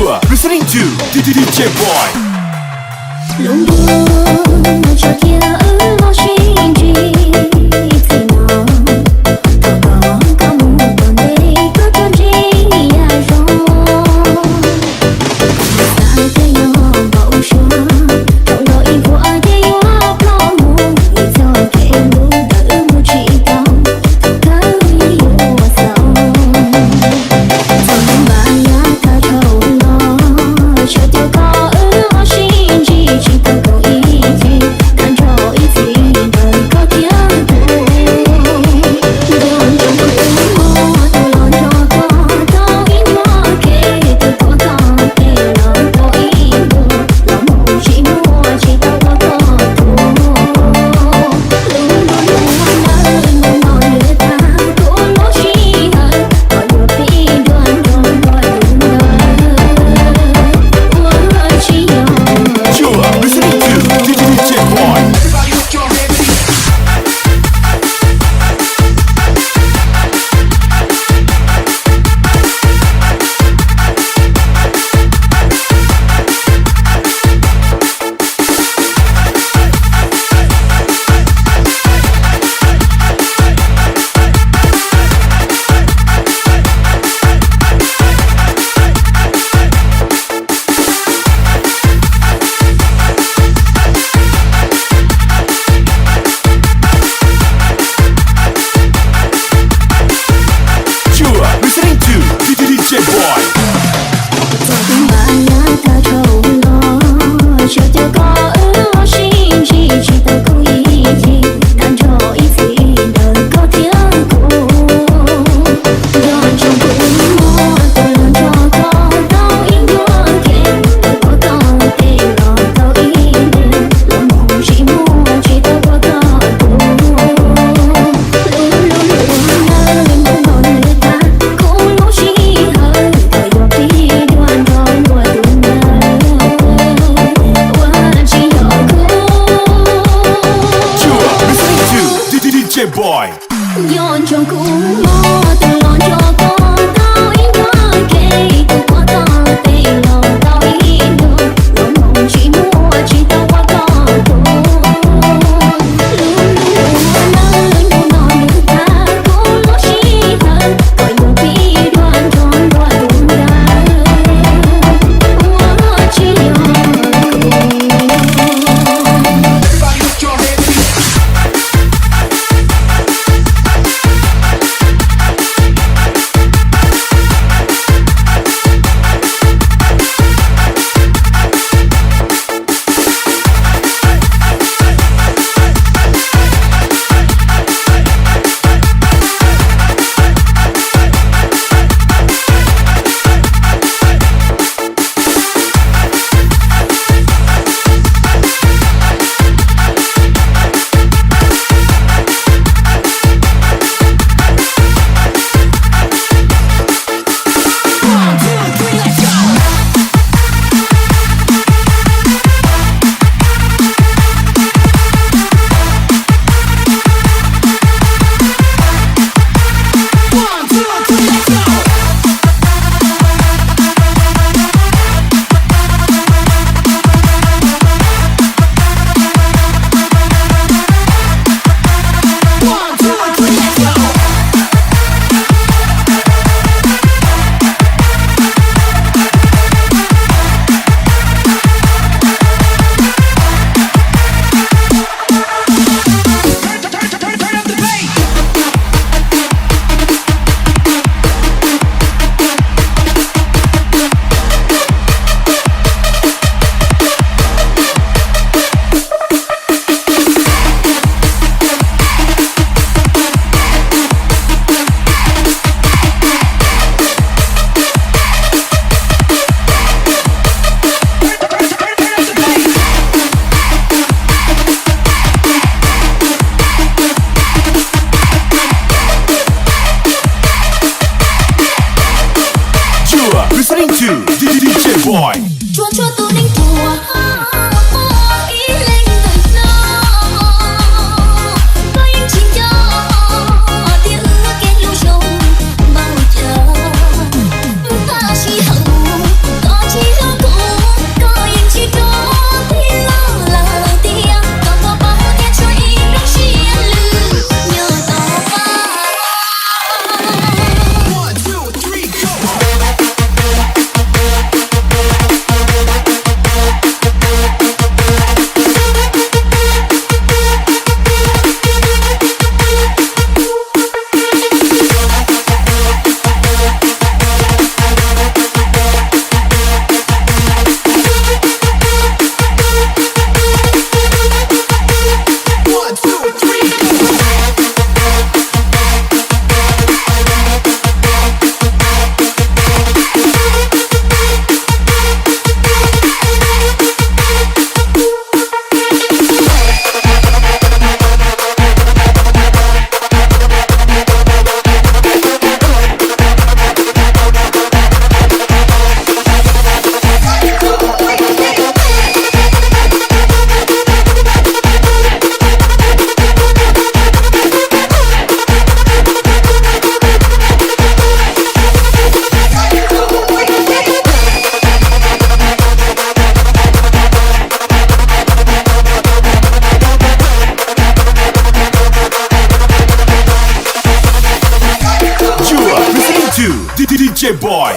Listening to D J Boy. Lub ntuj no tso kiag wb los sib ntsib txij no. Thaum koj mus tom ntej koj tso ntsig yam zoo. Xav tias yog npau suav, rau los ib vuag ces yuav ploj mus ib txoj kev lub ntawd wb mus tsis tau. Thaum kawg yuav xaus. Txog hnub npaj yaj tag dhau los, xyov cas koj wb ho sib ntsib tsis tau koom ib ceg, tag nrho ib txhis ntawm koj thiab kuv. Nco ntsoov kuv muab tus los nrog koj tau ib nyuag kev, tus tuav koj tes los tau ib ntus, los mus tsis muaj tsis tau ua koj tus. Lub ntuj no nws tag, kuv lub sij hawm koj yuav pib dua nrog luag tus ntawd. Ua tsis yog. You are listening to D J Boy. You are listening to D J Boy. Txog tus npaj yaj tag dhau los, xyov cas koj wb ho sib ntsib tsis tau koom ib ceg, tag nrho ib txhis ntawm koj thiab kuv. Nco ntsoov kuv muab tus los nrog koj tau ib nyuag kev, tus tuav koj tes los tau ib ntus, los mus tsis muaj tsis tau ua koj tus. Lub ntuj no nws tag, kuv lub sij hawm koj yuav pib dua nrog luag tus ntawd. Ua tsis yog kuv. You are listening to D J Boy. Nco ntsoov kuv muab tus los nrog koj tau ib nyuag kev, tus tuav koj tes los tau ib ntus, los mus tsis muaj tsis tau ua koj tus. Lub ntuj no nws tag, kuv lub sij hawm koj yuav pib dua nrog luag tus ntawd. Ua tsis yog kuv. You are listening to D J Boy. Tsuag tsuag tus neeg ruam, ib leeg ntawm no, koj yeej tsis nco tias wb kev hlub zoo npaum cas. Mus tag sij hawm, koj tsis DJ Boy.